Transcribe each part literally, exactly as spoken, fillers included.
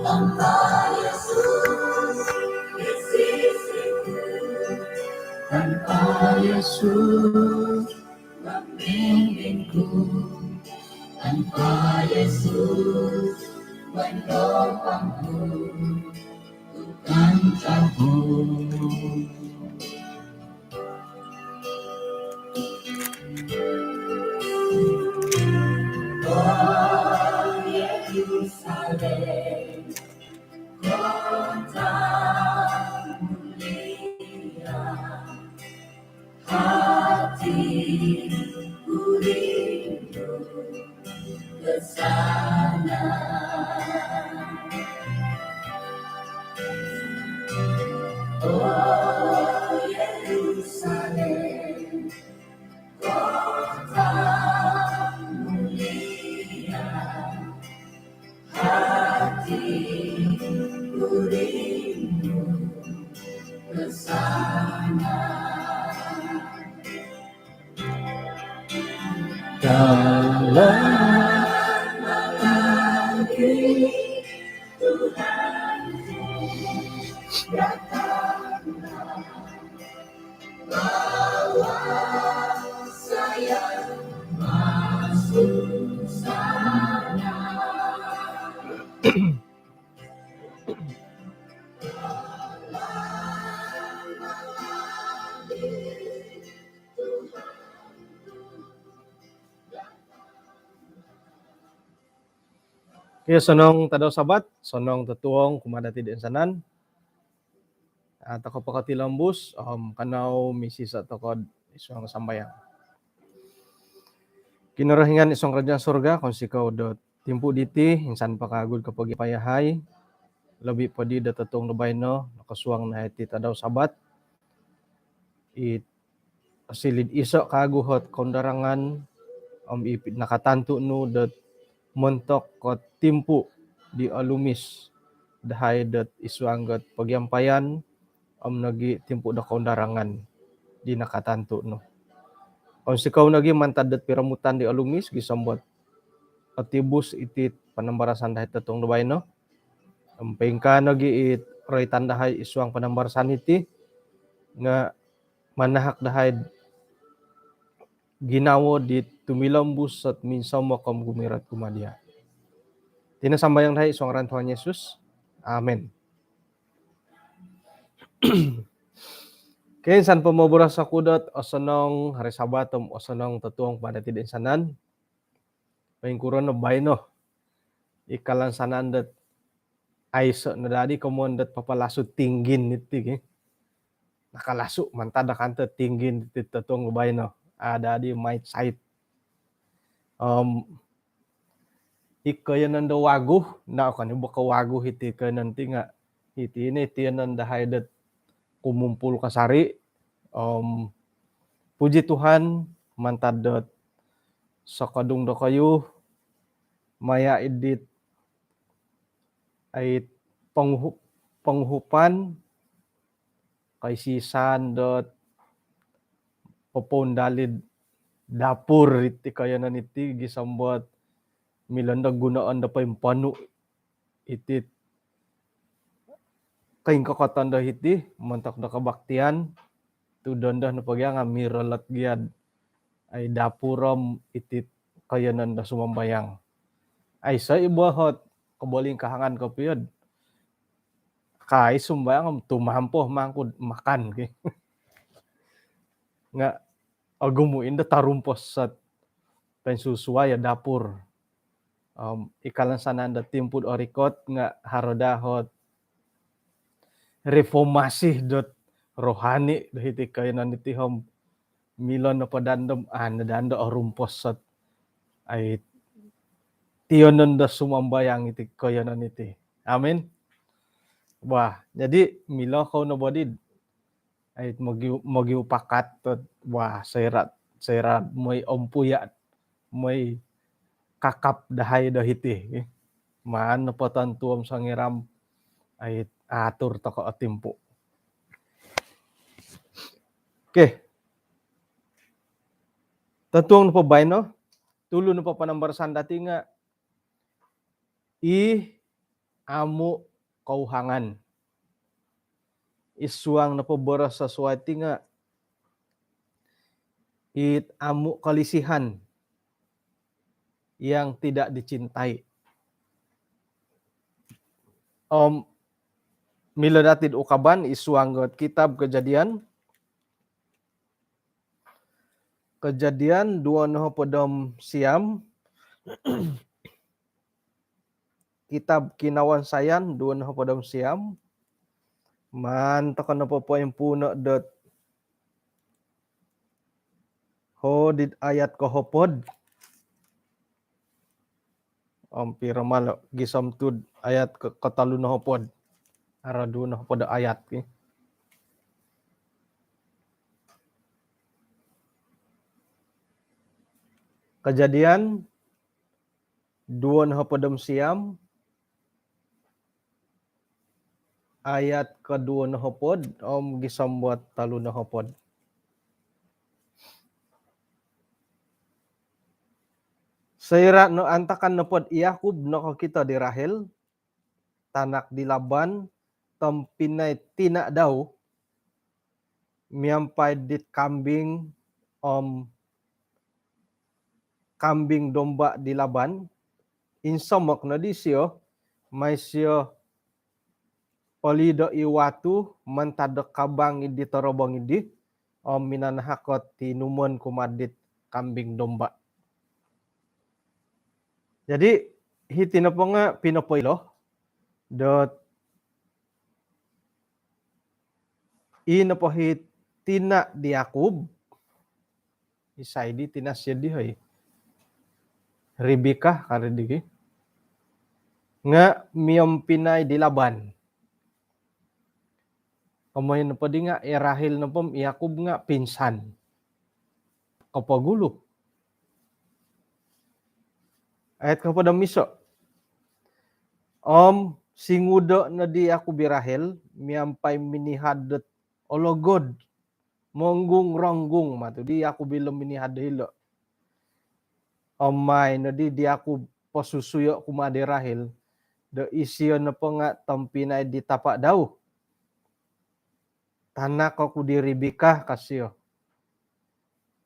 Tanpa Yesus, di sisiku. Tanpa Yesus, pemimpinku. Tanpa Yesus, penopangku. Ku kan tahu. Oh Yerusalem, kota mulia, hatiku rindu ke sana. Oh Yerusalem, kota mulia, hatiku rindu ke sana. Dalam lagi Tuhan datang, bawa saya masuk sana. Okey, osonong tadau Sabat, osonong totuong kumaa dati toinsanan. Ah, tokou pokotilombus om kanou misiiso tokou id suang sambayang. Kinorohingan id suang kerajaan surga, kounsikou do timpu diti, insan po kawagu do kopogiampai yahai, lobi po di do totuong do baino, nokosuang no yahai iti tadau Sabat, it osiliu do iso kawagu ot koundarangan, om i nakatantu nu dot montok ot timpu di olumis dahai dot id suang dot pogiampaian, om nogi timpu do koundarangan di nakatantu nu. Kounsikou nogi mantad dot piromutan di olumis, gisom dot otibus iti panambarasan dahai totuong do baino. Om poingkaa nogi it roitan dahai id suang panambarasan iti, nga manahak dahai ginawo di tumilombus ot minsomok om gumirot kumaa dia. Iti no sambayang dahai id suang ngaran Tuhan Yesus. Amin. Okey, insan po moboros oku dot osonong hari Sabat om osonong totuong kumaa dati toinsanan. Poingkuro no baino i kalansanan dot aiso no dadi komoyon dot papalasu tinggin iti, ki. Nakalasu mantad do kanto tinggin iti totuong baino. Ada di mait sait. Om i koiyonon do wagu, nda okon i bo ko wagu iti koiyonon ti nga iti no i tiyonon dahai dot kumumpul kasari. Om puji Tuhan, mantad dot sokodung dokoyu maya id dit ai ponguhup-, ponguhupan, koisisan dot popoundalid dapur iti koiyonon iti, gisom dot milo no do gunoon do poimponu iti koingkokoton do hiti montok do kobaktian, tu dondo nopo gia nga mirolot gia dot ai dapur om iti koiyonon do sumambayang. Aiso i bo ot kobolingkahangan kopio dot kai sumambayang om tumampo mangku do makan, ki. Nga ogumu indo torumpos ot poinsusuai o dapur. Om i kalansanan do timpu do orikot nga haro daa ot reformasi dot rohani do hiti koiyonon iti om milo nopo daa do, ah, daa do orumpos ot ai tiyonon do sumambayang iti koiyonon iti. Amin. Wah, jadi milo kou no bo di ai mogiu-, mogiupakat dot, wah, soira, soira moi ompuya, moi kakap dahai do hiti, eh. Maan nopo tontu om songiran om ai atur tokou o timpu. Okey. Totuong nopo baino, tulu nopo panambarasan dati nga i amu' kouhangan. Id suang nopo boros sasuai ti nga' it amu' kolisihan, yang tidak dicintai. Om milo dati'd ukaban id suang dot kitab Kejadian, Kejadian duo nohopod om siam, kitab Kinawansayan duo nohopod om siam, maan toko' nopo poimpuuno' dot hodi'd ayat kohopod. Om piro malo' gisom tu'd ayat ko-, kotolu nohopod. Haro duo nohopod ayat ki. Kejadian duo nohopod om siam, ayat koduo nohopod om gisom dot tolu nohopod. Soira' no antakan nopod i Yakub nokokito di Rahel, tanak di Laban, tompinai tina' dau, miampai dit kambing om kambing domba di Laban, insomok noddi siyo, mai siyo olido' i watu mantad do kabang iddi torobong iddi, om minanahak o tinumon kumaa dit kambing domba. Jadi, hiti nopo nga' pinopoilo dot i nopo hi tina' di Yakub, isai di tina' siyo di hoi? Ribika kari di ki. Nga' miompinai di Laban. Komoyon nopo di nga' i Rahel nopo om i Yakub nga' pinsan. Kopogulu. Ayat kohopod om iso. Om singudo' noddi i Yakub i Rahel miampai minihad dot ologod, monggung-ronggung, matu di Yakub ilo minihad do hilo'. Om mai noddi di Yakub posusuyo' kumaa di Rahel do isiyo nopo nga' tompinai di tapa' dau. Tanak oku di Ribika, ka siyo.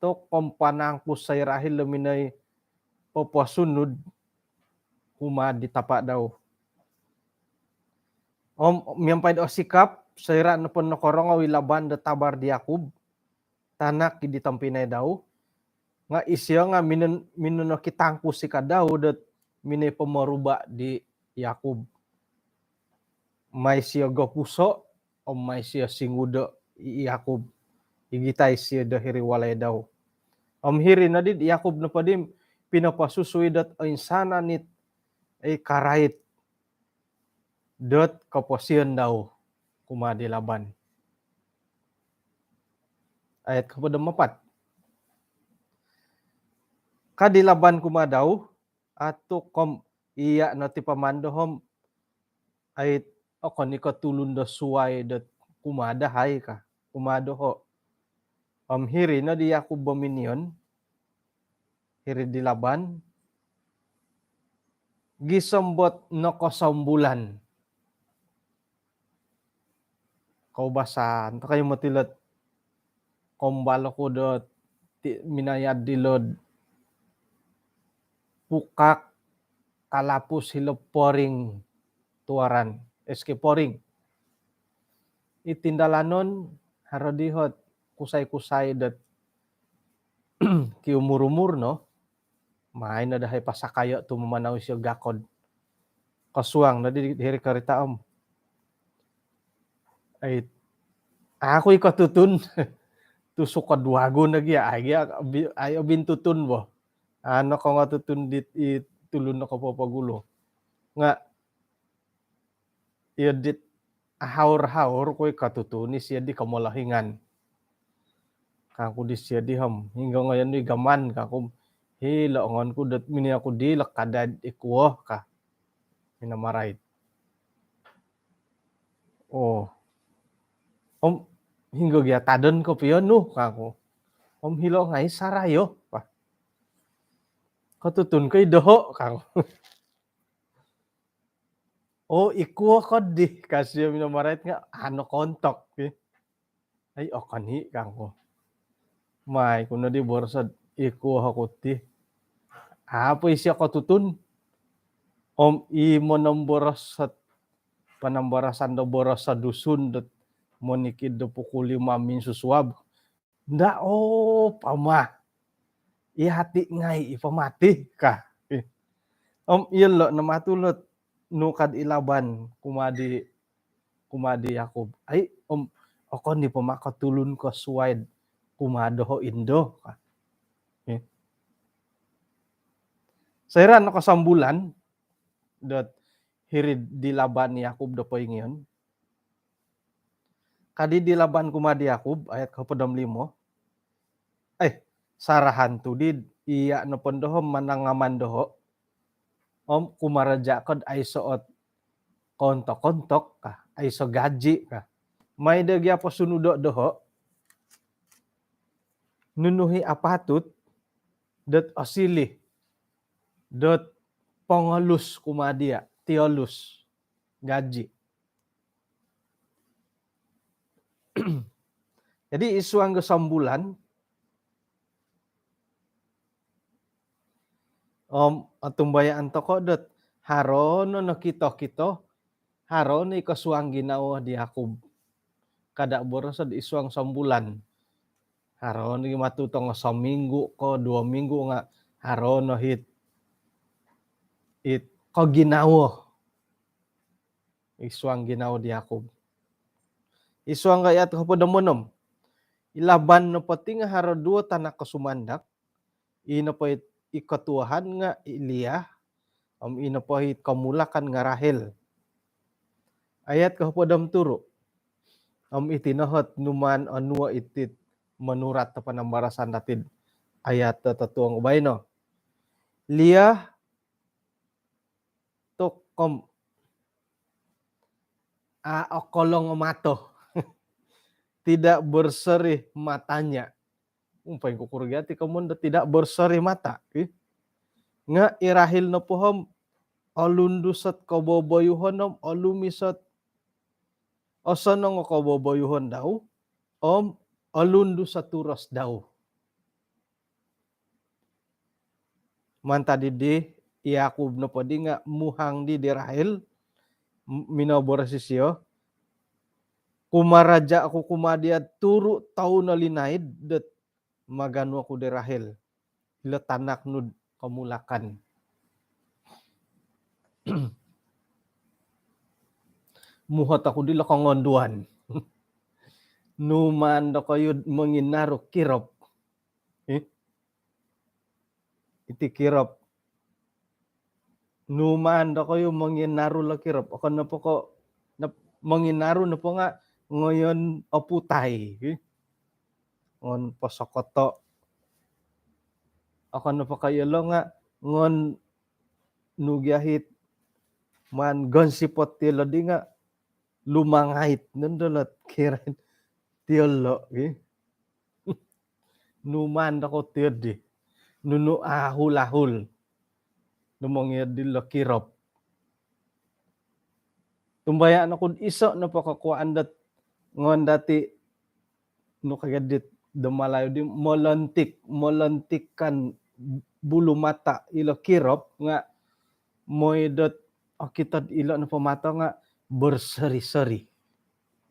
Tu' kompanangkus i Rahel do minoi poposunud kumaa di tapa' dau. Om miampai do osikap, soira' nopo nokorongou i Laban do tabar di Yakub, tanak i di tompinai dau, nga' isiyo nga' mino-, minonokitangkus i ka dau dot minoi pomoruba' di Yakub. Mai siyo gopuso', om mai siyo singudo' i Yakub. Igitai siyo do hiri walai dau. Om hiri noddi i Yakub nopo di pinoposusui dot oinsanan it, eh, karait dot koposiyon dau kumaa di Laban. Ayat kohopod om apat. Ka di Laban kumaa dau, atu' kom iya' no ti paman do om, ai, okon i' ko' tulun do suwai dot kumaa dahai ka, kumaa doho'. Om hiri noddi i Yakub bominiyon, hiri di Laban, gisom dot nokosombulan. Koubasan toko' i' moti lo'd kombal oku dot ti minayad dilo'd pukak kalapus hilo'd poring tuaran, S K poring. I tindalanon haro di hot kusai-kusai dot kiumur-umur no. Mai no dahai pasakayo' tu mamanau isio gakod. Kosuang no di hiri karita' om. Ai, aku i' kotutun. Tusuk kod wagu no gia, ai gia, ai obintutun bo. Ano ko ngotutun dit i tulun no kopopogulu. Nga' iyo dit ahaur-haur ku i' kotutun isio di komolohingan. Kangku disio di om, hinggo ngoyon nu i' gaman kangku, hilo' ngon ku dot mini oku di lekadai i kuo ka. Ino marait. Oh. Om hinggo gia tadon kopio nu kangku. Om hilo' ngai' sarayo ka. Kotutun ko i' doho' kangku. "O, ikuo ko di," ka sio minomorait nga' a' nokoontok, ki. "Ai, okon i'," kangku. "Mai ku no di boroso'd ikuo oku ti." A' po isio kotutun. Om i monomboros ot panambarasan do boros do Dusun dot monikid do pukul lima minsusuab. "Nda', o, pama. Iyati' ngai' i pama ti," ka. Om iyolo' no matu' lot nu kad i Laban kumaa di, kumaa di Yakub. "Ai, om okon i' pama ko tulun ko suwai'd kumaa doho' indo," ka. Soira' nokosombulan dot hiri'd di Laban i Yakub do poingion, ka di di Laban kumaa di Yakub, ayat kohopod om limo, "Eh, sarahan tu' di iya' nopo doho' manangaman doho' om kumaraja' ko'd aiso' ot koontok-ontok," ka, "aiso' gaji," ka. "Mai do gia posunudo' doho' nunu i' apatut dot osiliu dot pongolus kumaa diya', tiolus gaji." Jadi i suang do sombulan, om otumbayaan toko' dot haro no nokito-kito, haro no i kosuang ginawo di Yakub. Kada' boroso'd i suang sombulan. Haro no i matu' tongo sominggu ko, duo minggu nga' haro no hit, it koginawo i suang ginawo di Yakub. I suang ayat kohopod om onom, i Laban nopo ti nga' haro duwo tanak ko sumandak, i nopo i kotuohan nga' i Lia, om i nopo i komulakan nga' Rahel. Ayat kohopod om turu'. Om iti no ot numaan onuo' iti'd monurat do panambarasan dati'd ayat do totuong baino. Lia tu' kom a' okolong o mato. Tidak berseri matanya. Poingkukuro gia ti komoyon do tidak berseri mata, ki? Nga' i Rahel nopo om olundus ot koboboyuhon om olumis ot osonong o koboboyuhon dau om olundus o turos dau. Mantad iddi, i Yakub nopo di nga' muhang di di Rahel, m-, minoboros isio, "Kumaraja' oku kumaa diya' turu' toun o linaid dot maganu oku di Rahel, ilo tanak nu'd komulakan. Muhot oku dilo kongonduan." Numaan dokoyu'd monginaru kirop. Ih. Iti kirop. Numaan dokoyu monginaru lo kirop. Okon nopo ko, nop-, monginaru nopo nga' ngoyon oputai, ih. Ngon posokoto'. Okon nopo ko iyolo' nga' ngon nugiahit maan gonsipot iyolo' di nga' lumangait nondo lot kiran tiyolo', ki. Numaan dokoyu tiyo di. Nunu ahul-ahul. Numong iyo dilo kirop. Tumbayaan oku'd iso' nopo kokuwaan dot ngon dati' nu kagadit do Malayu di melontik, melontikkan bulu mata ilo kirop nga' moi dot okito'd ilo nopo mato nga' berseri-seri.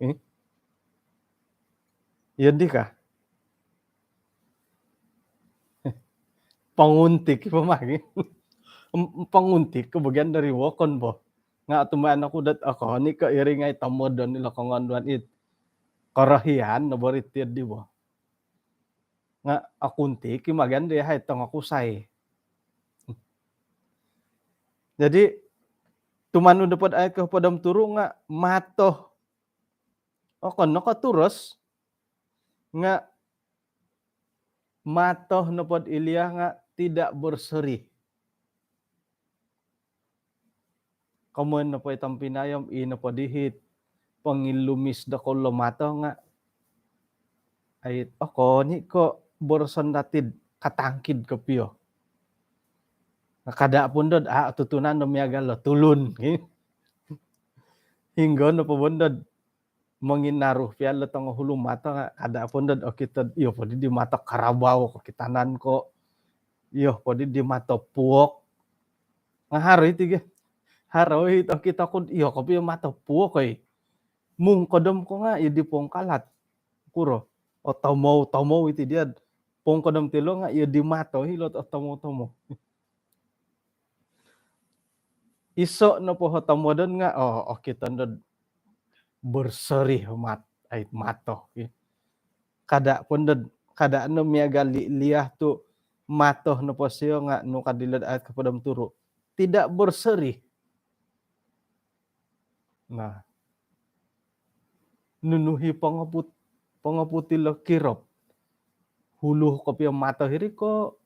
Eh? Iyo di ka? Panguntik po magi. Em, panguntik ko bagian dari wokon po. Nga' tumbayaan oku dot okon i' ko iri ngai' tomodon ilo kongonduan it. Korohian no bo ri tiyo di bo. Nga' okuntik i' magi ndo yahai tongokusai. Jadi, tumanud nopod ayat kohopod om turu' nga' mato. Okon no ko turos, nga' mato nopod i Lia nga' tidak berseri. Komoyon nopo i tompinai om, i nopo dihit pongilumis do koulo mato nga' ai, okon i' ko boroson dati'd katangkid kopio. Nga' kada' pun dot, a' otutunan do miagal do tulun, ki. Hinggo nopo bo ndod monginaru pia lo tongohulu mato nga kada po ndod okito, iyo po di, di mato karabau kokitanan ko, iyo po di, di mato puok. Nga haro iti ge. Haro iti okito ku, iyo kopio mato puok oi. Mungkodom ko nga iyo di pongkalat. Kuro. Otomou-tomou iti dia. Pongkodom tilo nga iyo di mato hilo otomou-tomou. Iso nopo ho tomodon nga, oh, okito ndod berseri mat-, ai, mato, ya. Kada po ndod, kada no miagal di liah tu mato nopo sio nga nu kadilod ayat kopod om turu. Tidak berseri. Nah. Nunu i pongoput-, pongoput ilo kirop. Hulu kopio mato hiri ko,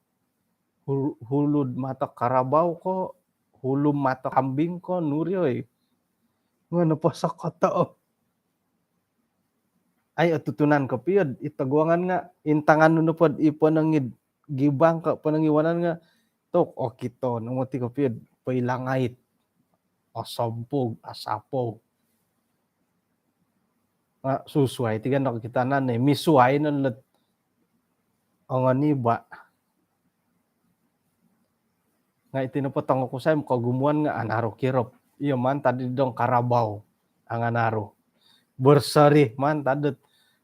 hul-, hulu mato karabau ko, hulu mato kambing ko, nuri oi. Nga nopo sokoto. Ai otutunan kopio, ito guangan nga, intangan nu nopo di ponong id gibang ko ponong id wanan nga, tok okito no moti kopio, poilang ait. Osompug, asapou. Nga susuai ti gando kokitanan ni, misuai no lot ongoniba. Nga iti nopo tongokusai kogumuan nga anaru kirop. Iyo mantad di dong karabau. Anganaru. Berseri mantad dot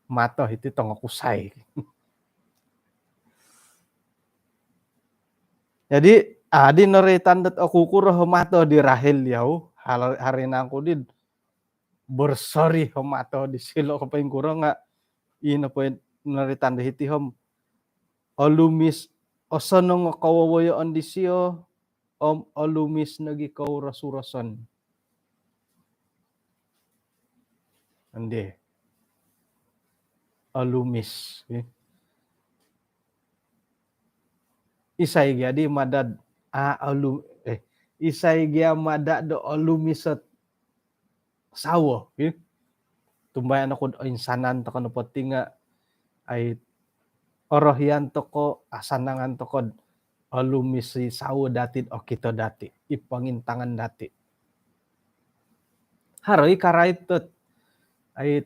mato iti tongokusai. Jadi, adi noroitan dot oku kuro ho mato di Rahel yau, hal-, hari nangku di berseri ho mato di silo ko poingkuro nga, ino po noroitan do hiti om, olumis, osonong o kowowoyoon disio, om olumis nogi kouros-uroson. Ande. Olumis, ya. Isai gia di madad, a, olu-, eh, isai gia mada do olumis ot sawo, ya. Tumbayaan oku do insanan toko nopo ti nga, ai, orohian toko, asanangan toko do olumis i sawo dati do okito dati, i pongintangan dati. Haro i karait dot, ai,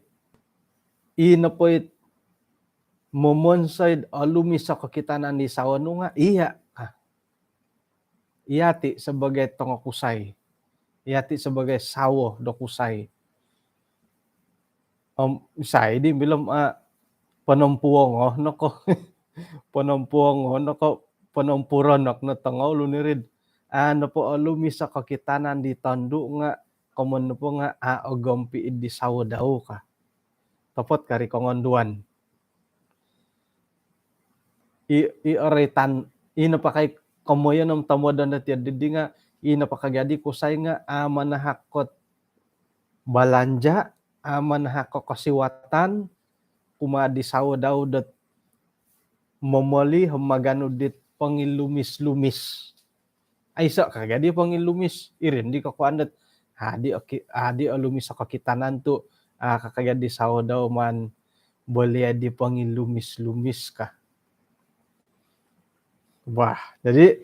i nopo it momonsoi do olumis o kokitanan di sawo nu nga, iya. Ah. Iyati sebagai tongokusai. Iyati sebagai sawo do kusai. Om, isai di bilom, ah, ponompuongo no ko. Ponompuongo no ko, ponompuronok no tongoulun iri. Ah, nopo olumis o kokitanan di tondu nga, komoyon nopo nga, ah, ogompi di sawo dau ka. Topot kari kongonduan. I, i oroitan, i nopo kai komoyon om tomodon dot iyo didi nga, i nopo kagi adi kusai nga, a, manahak kot balanja, a, manahak kot kosiwatan, kumaa di sawo dau dot momoli, maganu dit pongilumis-lumis. Aiso kagi adi pongilumis, iri ndi kokuan dot, adi oki-, adi olumis o kokitanan tu, a, kagi adi sawo dau maan boli adi pongilumis-lumis ka. Wah, jadi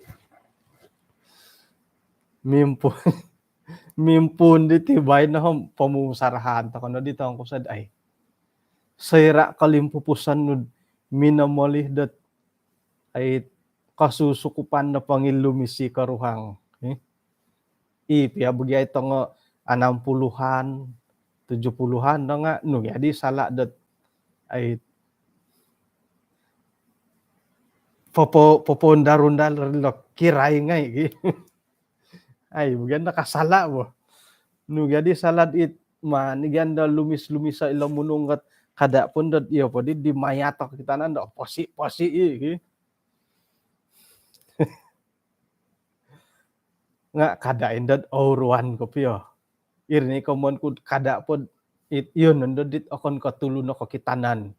mimpu-, mimpuun diti baino om pomusarahan toko no di tongkusai ai. Soira kolimpupuson nu do minomoli dot ai kosusukupan do pongilumis i koruhang. Eh? I pia bagi ai tongo anam puluhan, tujuh puluhan do nga, nu gia di sala dot ai popo-, popoundar-undar lo kirai ngai gi. Ai, bagi anda kasala bo. Nu gia di sala dit, maan i gia anda lumis-lumis ilo munung dot kada po ndod iyo po di, di mayat o kokitanan do posi-posi i gi. Nga kada i ndod ouruan kopio. Iri ni komoyon ku do kada po dit, iyo nondo dit okon ko tulun o kokitanan.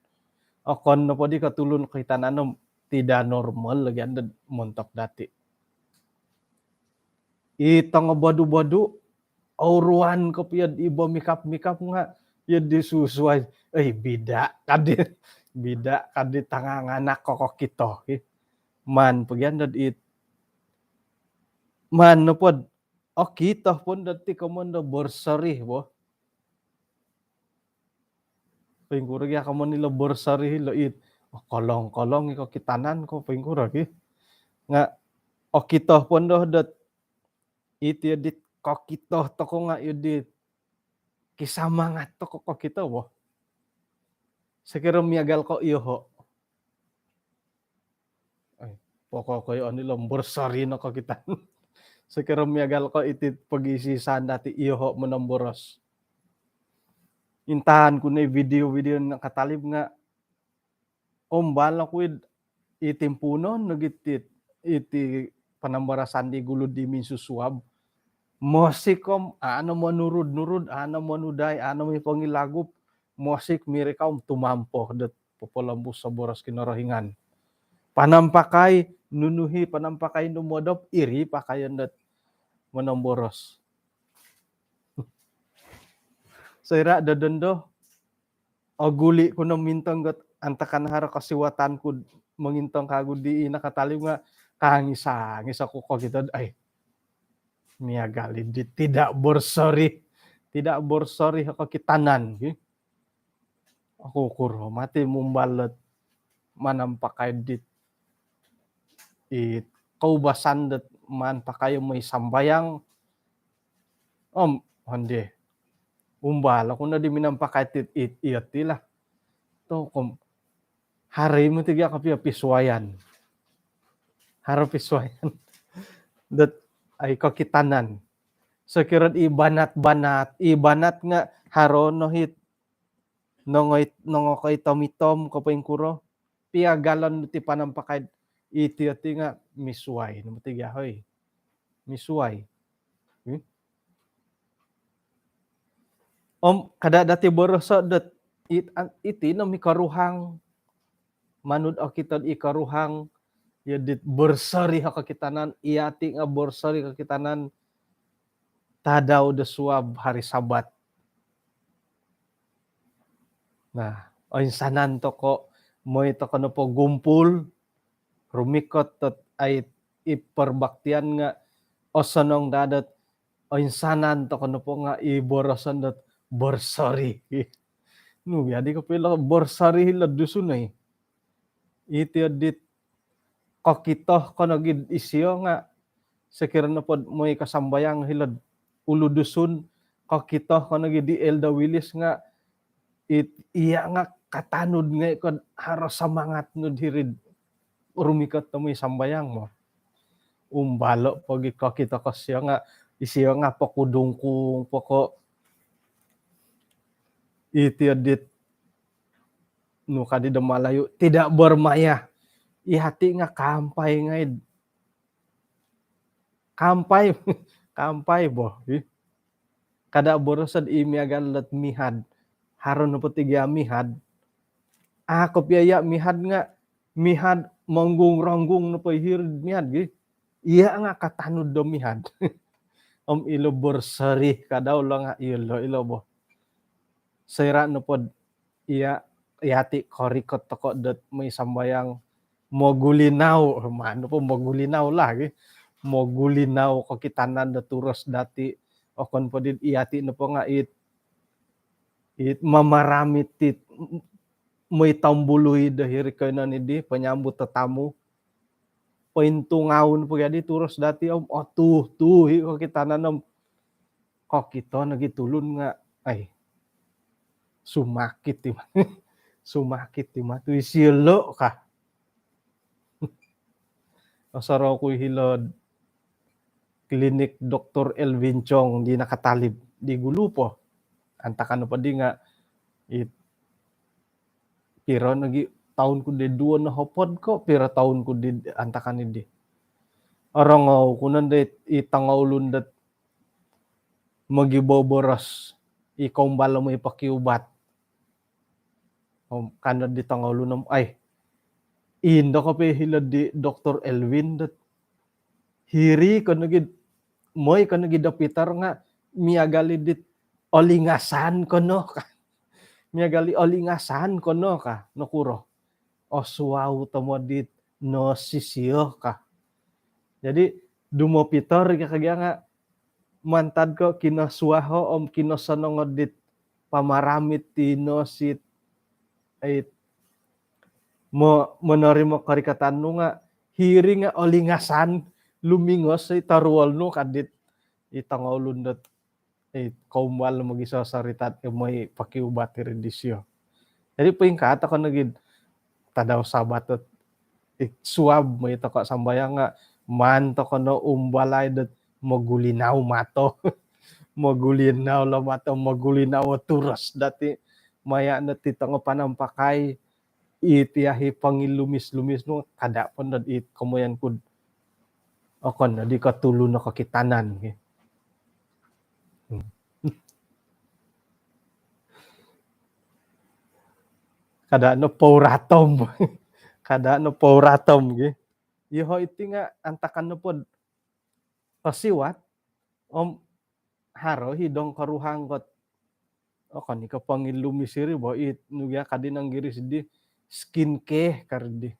Okon nopo di ko tulun o kokitanan om tidak normal lagi anda montok dati. I tongobodu-bodu, ouruan kopio i bo mikap-mikap nga, iyo di susuai. Eh, bida kadi, bida kadi tanganganak ko kokito. Maan po gia ndod it. Maan nopo do okito po ndod ti komoyon do berseri bo. Poingkuro gia komoyon ilo borsori ilo it. Oh, kolong-kolong i kokitanan ko, poingkuro gia. Nga okito po ndo dot iti dit kokito toko nga iyo dit kisamangat toko kokito bo. Sokiro miagal ko iyoho. Ai, pokokoi oni lo borsori no kokitanan. Sokiro miagal ko iti pogiisi-isaan dati iyoho monomboros. Intaan ku no i video-video nakatalib nga umbal oku id i timpuunon nogi ti iti panambarasan di gulu di minsusuab. Mosik om, a' no monurud-nurud, a' no monudai, a' no mipongilagup, mosik mirikau om tumampo dot popolombus o boros Kinorohingan. Panampakai, nunu i panampakai nu modop, iri pakayon dot monomboros. Soira' do dondo, oguli' ku no mintong got antakan haro kosiwatan ku mongintong kagu di i nakatalib nga kangis-angis oku kokito, ai. Miagal i di tidak borsori, tidak borsori kokitanan, ki. Oku kuro mati mumbal dot manampakai dit i koubasan dot maan pakayo moi sambayang. Om, onde. Umbal oku no di minampakai tit it iyo ti lah. Tokom, haro i moti gia kopio pisuayan. Haro pisuayan. Dot ai kokitanan. Sokiro i banat-banat, i banat nga haro no it nongoi, nongokoi tomitom ko poingkuro. Piagalon ti panampakai iti oti nga misuai no moti gia, hoi. Misuai. Hmm? Om kada dati boroso dot it, an-, iti no mikoruhang. Manud okito i koruhang, iyo dit borsori o kokitanan, iyati nga borsori kokitanan tadau do suab hari Sabat. Nah, oinsanan toko, moi toko nopo gumpul, rumikot dot ai i perbaktian nga osonong daa dot oinsanan toko nopo nga i boroson dot borsori. Nu jadi kopio ilo borsori ilo Dusun ai. Iti dit kokito ko nogi isio nga sokiro nopo moi kasambayang hilo'd Ulu Dusun, kokito ko nogi di Elder Willis nga it, iya nga katanud ngai ko haro samangat nu diri'd rumikot do moi sambayang mo. Umbalo pogi kokito ko sio nga, isio nga pokudungkung poko iti dit nu kadi do Malayu, tidak bermayah. Iyati nga kampai ngai. Kampai, kampai bo. Ih. Kada boroso di miagal dot mihad. Haro nopo ti gia mihad. Ah, kopio iya mihad nga, mihad monggung-ronggung nopo hiri'd mihad gi. Iya nga katanud do mihad. Om ilo borsori kada ulo nga ilo, ilo bo. Soira nopo iya, iyati korikot toko dot moi sambayang mogulinau, manu po mogulinau lagi. Mogulinau kokitanan do turos dati, okon po di iyati nopo nga it, it mamaramit it moi tombului do hiri koinan di penyambut tetamu. Pointungaun po gia di turos dati om, oh, tuh, tuh, i kokitanan om. Kokito nogi tulun nga, ai, sumakit i ma-, sumakit i matu isilo ka. Osorou ku hilo'd klinik Doktor Elvin Chong di nakatalib di gulu po. Antakan nopo di nga it piro nogi taun ku di duo nohopod ko, piro taun ku di antakan di. Orongou ku nondo i tongoulun dot mogiboboros, i koumbal moi pokiubat. Om, kando di tongoulun om, ai, indo kopio hilo di Doktor Elvin dot hiri ko nogi, moi ko nogi do Pitor nga miagal i dit olingasan ko no ka. Miagal i olingasan ko no ka, nokuro. Osuau tomod dit nosi sio ka. Jadi, dumo Pitor ka gia nga mantad ko kinosuaho om kinosonongo dit pamaramit ti nosi ai mo-, monorimo korikatan nu nga hiri nga olingasan, lumingos i toruol nu kadit i tongoulun dot i koumbal mogisosorita dot i moi pokiubat iri disio. Jadi poingkaa toko nogi tadau Sabat dot i suab moi toko sambayang nga maan toko no umbalai dot mogulinau mato. Mogulinau lo mato, mogulinau o turos dati maya no ti tongo panampakai. Iti ahi pangilumis-lumis nu kada pon dot it komoyon kud okon no di kotulu no kokitanan ki. Hmm. Kada no pouratom. Kada no pouratom ki. Iho iti nga antakan no pod kosiwat om haro hi dong koruhang kot. Okon i ko pangilumis iri bo it nu gia kadi nang Giris di skin care kadi.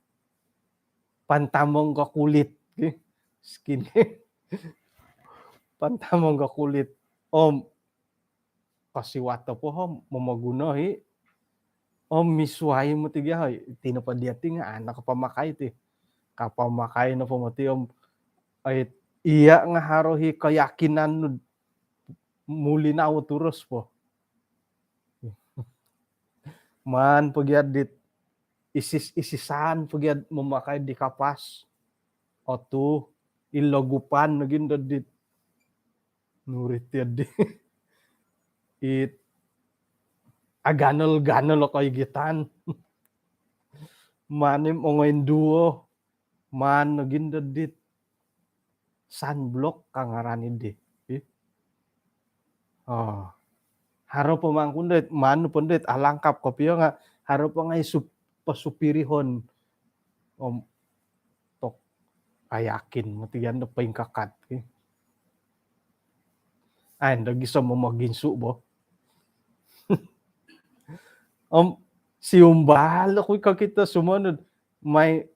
Pantamong ko kulit ki. Skin care. Pantamong ko kulit. Om kosiwat po om momoguno hi. Om misuai mo ti gia hoi. Iti nopo dia ti nga anak pamakai ti. Kapamakai nopo mo ti om ai iya nga haro hi keyakinan nu mulinau turos po. Maan po gia dit isis-isisan po gia mamakai di kapas. Otu ilogupan lagi ndodit nurit ya di it aganol-ganol o koigitan. Manim ongoin duo maan lagi ndodit sunblock kangaran idi. Ih. Oh. Haro pemangkun dot maan pun dot alangkap kopio nga haro pengai sup-, pesupirihon. Om tok ayakin matian do pengkakat ki. Ain do giso momoginsu bo. Om siumbal kui ka kita sumonud mai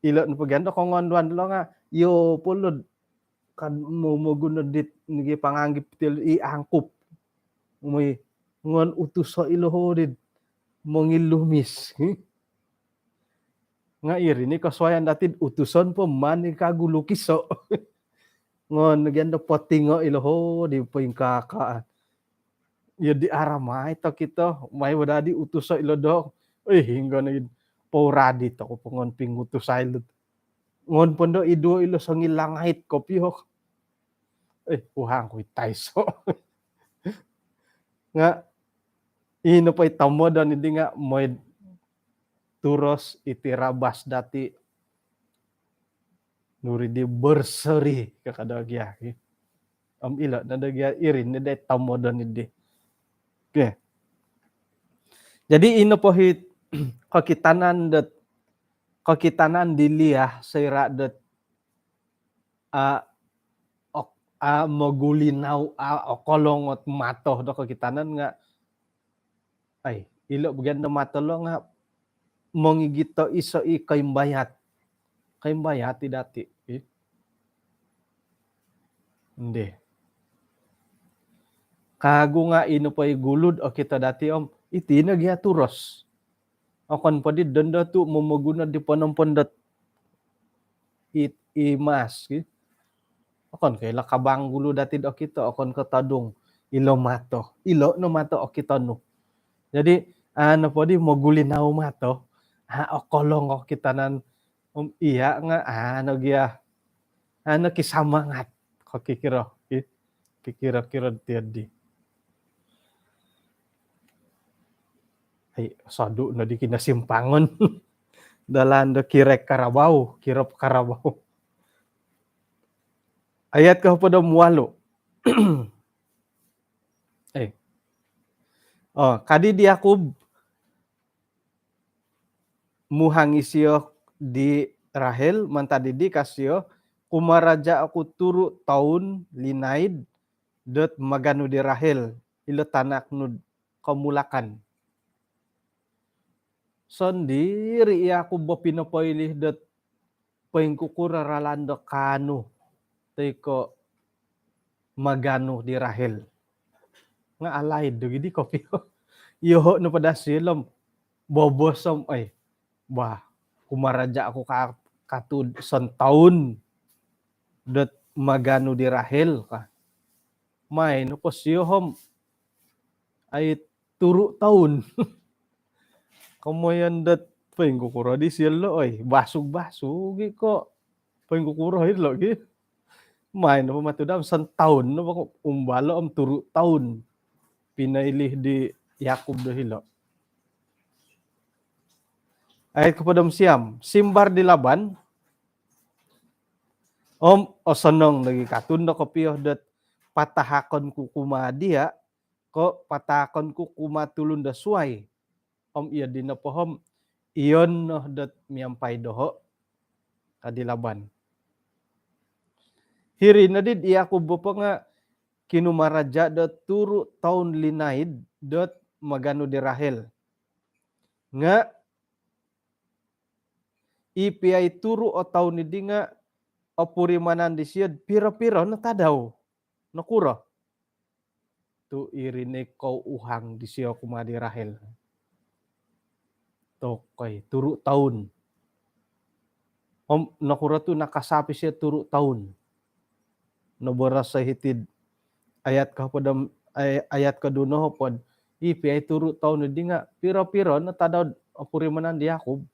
ilo no pagian do kongonduan lo nga iyo polod kan mau moguno dit nigi panganggip til i angkup. Umai ngon utuso ilo ho dit mongilumis. Nga iri ni kosuayan datid utuson po mani kagu lukiso. Ngon gian do potingo ilo ho di poingkakaan. Iyo di aramai to kito mai wadadi utuso ilo do. Ih hinggo ni pouradi to ko pongon pingutus ailut. Ngon pondo iduo ilo songilangait kopio. Eh uhang ku itaiso. Nga ino po itomodon idi nga moid turos iti rabas dati nuri di berseri kakado gia. Om ilo nada gia irin ni dai tomodon idi. Oke. Jadi ino po hit kokitanan dot kokitanan di liah soira dot a, ok, a, mogulinau a, okolongot mato do kokitanan nga ai ilo bagian do mato lo nga mongigito iso i koimbayat. Koimbayat i dati. Ih. Ndih. Kagu nga ino po i gulud okito dati om iti no gia turos. Okon po di dondo tu momoguno di ponompon dot i, i mas ki. Okon ko ilo kabang gulu dati do okito, okon ko todung ilo mato. Ilo no mato okito nu. Jadi ano po di mogulinau mato, a okolong okitanan om iya nga ano gia ano ki samangat ko kikiro ki. Kikiro-kiro tiadi. Ai sodu no di kinasimpangon. Dalan do kirek karabau, kirop karabau. Ayat ke hopod om walu. Eh. Oh, kadi di Yakub muhang isio di Rahel mantad idi kasio kumaraja oku turu toun linaid dot maganu di Rahel ilo tanak nud komulakan. Sondiri i Yakub bo pinopoilih dot poingkukuro ralan do kaanu toi ko maganu di Rahel. Nga alaid do gidi kopio. Iyoho no pada silom bobos om, ai, bah, kumaraja' oku ka, katud sontoun dot maganu di Rahel ka. Main po sio om, ai, turu' toun. Komoyon dot poingkukuro di sio lo', oi, basug-basug i' ko'. Poingkukuro i' lo' gi. Main po matu dam sontoun no bang umbalo' om turu' toun pinoilih di Yakub do hilo'. Ayat kohopod om siam, simbar di Laban om osonong nogi katun do kopio dot patahakon ku kumaa diya' ko' patahakon ku kumaa tulun do suwai. Om iyo dino po om iyon no dot miampai doho', ka di Laban. Hiri noddi di Yakub nopo nga' kinumaraja' dot turu' toun linaid dot maganu di Rahel. Nga' i piya i turu' o toun iddi nga' opurimanan disio'd piro-piro no tadau. Nokuro? Tu' iri no i kouhang disio kumaa di Rahel. Tokoi, turu' toun. Om nokuro tu' nakasapi sio turu' toun? Noboros o hiti'd ayat kohopod om, ay-, ayat koduo nohopod. I piya i turu' toun iddi nga' piro-piro no tadau'd opurimanan di Yakub.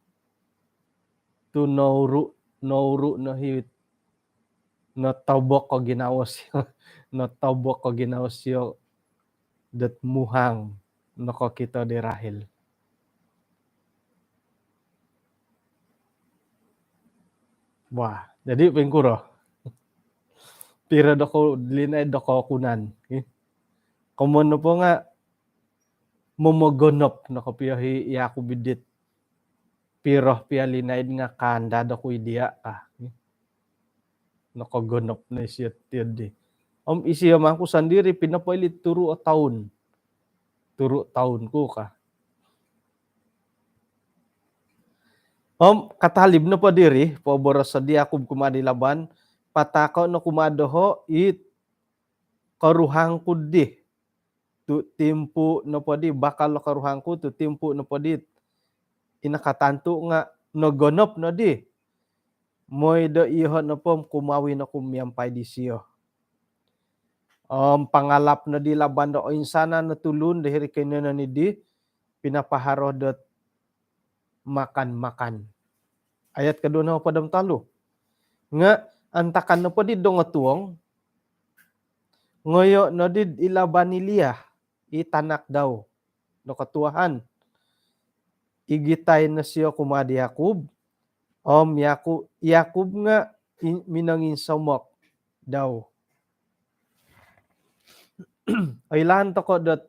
Tu' nouru', nouru' no hit notobok o ginawo sio, notobok o ginawo sio dot muhang nokokito di Rahel. Wah, jadi poingkuro? Piro dokou linaid do kookunan, eh? Komoyon nopo nga' momogonop no kopio i Yakub iddi't piro piya linaid nga' kaandad oku i' diya' ka. Nokogonop no isio tiyo'ddi. Om isio mangku sondiri' pinopoili'd turu' o toun. Turu' toun ku ka. Om katalib nopo diri, poboros o di Yakub kumaa di Laban, patahako' no kumaa doho' i koruhang ku'ddi. Tu' timpu' nopo di bakal o koruhang ku, tu' timpu' nopo di i nakatantu' nga' nogonop noddi. Moi do iyoho' nopo om kumawin oku miampai disio. Om pangalap noddi Laban do oinsanan o tulun do hiri' koinonon iddi, pinapaharo dot makan-makan. Ayat koduo nohopod om tolu. Nga' antakan nopo di dongotuong, ngoyo' noddi'd i Laban i Lia, i tanak dau do kotuahan. Igitai no sio kumaa di Yakub, om Yaku-, Yakub nga' i-, minonginsomok dau. Oilaan toko' dot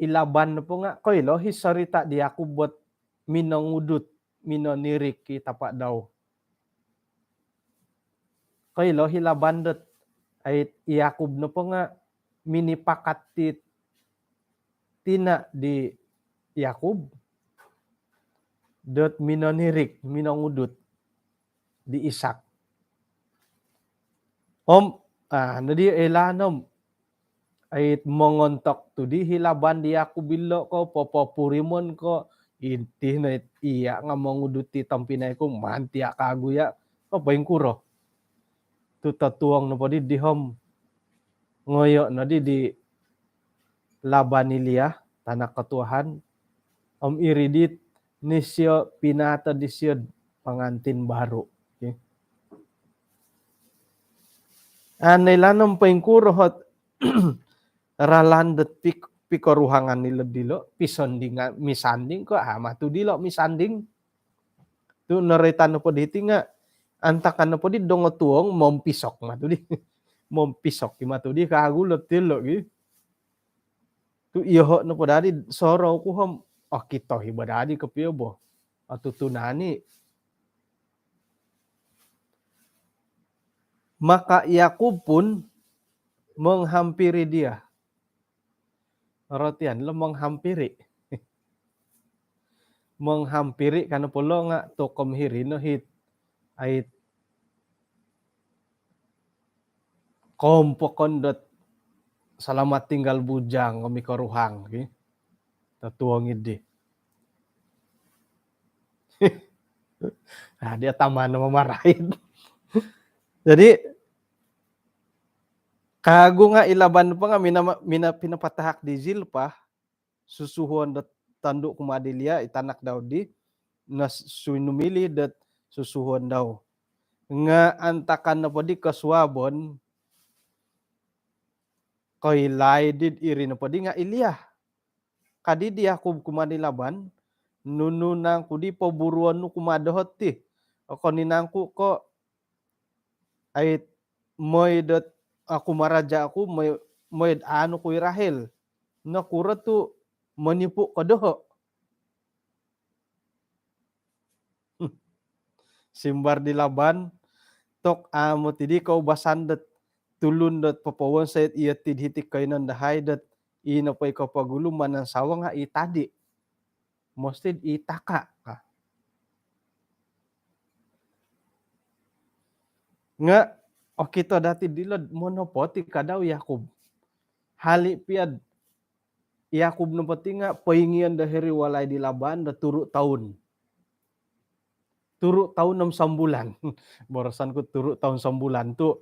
i Laban nopo nga' koilo i sorita' di Yakub bo'd minongudut, minonirik i tapa' dau. Koilo i Laban dot ai i Yakub nopo nga' minipakat i tina' di Yakub dot minonirik, minongudut di Ishak. Om, ah, noddi oilaan om, ai mongontok tu' di i Laban di Yakub ilo' ko, popopurimon ko, inti no iya' nga' mongudut i tompinai ku, maan tiya' kagu iya', ko poingkuro. Tu' totuong nopo di di om, ngoyo' noddi di Laban i Lia, tanak kotuahan, om iri dit nisio pinaatod disio pangantin baru. Okey. Aa, noilaan om poingkuro ot ralan dot pik-, pikoruhangan ilo dilo, pisondingan, misanding ko, aa, matu dilo misanding. Tu' noroitan nopo diti nga', antakan nopo di dongotuong, mompisok matu di. Mompisok i matu di, kagu lo tilo gi. Tu' iyoho' nopo dadi, sorou ku om, okito i bo dadi kopio bo. Otutunan i. Maka Yakub pun menghampiri dia. Orotian lo menghampiri. Menghampiri ka nopo lo nga' tokom hiri no hit, ai kompokon dot selamat tinggal bujang, kami koruhang, ki. Totuong iddi. Nah, dia taman mamarait. Jadi, kagu nga i Laban nopo nga mina, mina pinapatahak di Zilpah, susuhuon dot tondu kumaa di Lia, i tanak dau di, na sinumiliu dot susuhuon dau. Nga antakan nopo di kosuabon, koilo i di iri nopo di nga i Lia. Ka di di Yakub kumaa di Laban, nunu nangku di poburuon nu kumaa doho ti? Okon i nangku ko, ai, mooi dot kumaraja oku, mooi, mooi dot aanu ku i Rahel. Nokuro tu monipu ko doho? Simbar di Laban, tok amu ti di koubasan dot tulun dot popowonsoi it iyo ti hiti koiyonon dahai dot i nopo i kopogulu manansawo nga i tadi. Mositi i taka ka. Nga okito dati dilo monopoti ka dau Yakub. Hali pia Yakub nopo ti nga poingion do hiri walai di Laban do turu toun. Turu toun om sombulan. Boroson ku turu toun sombulan tu,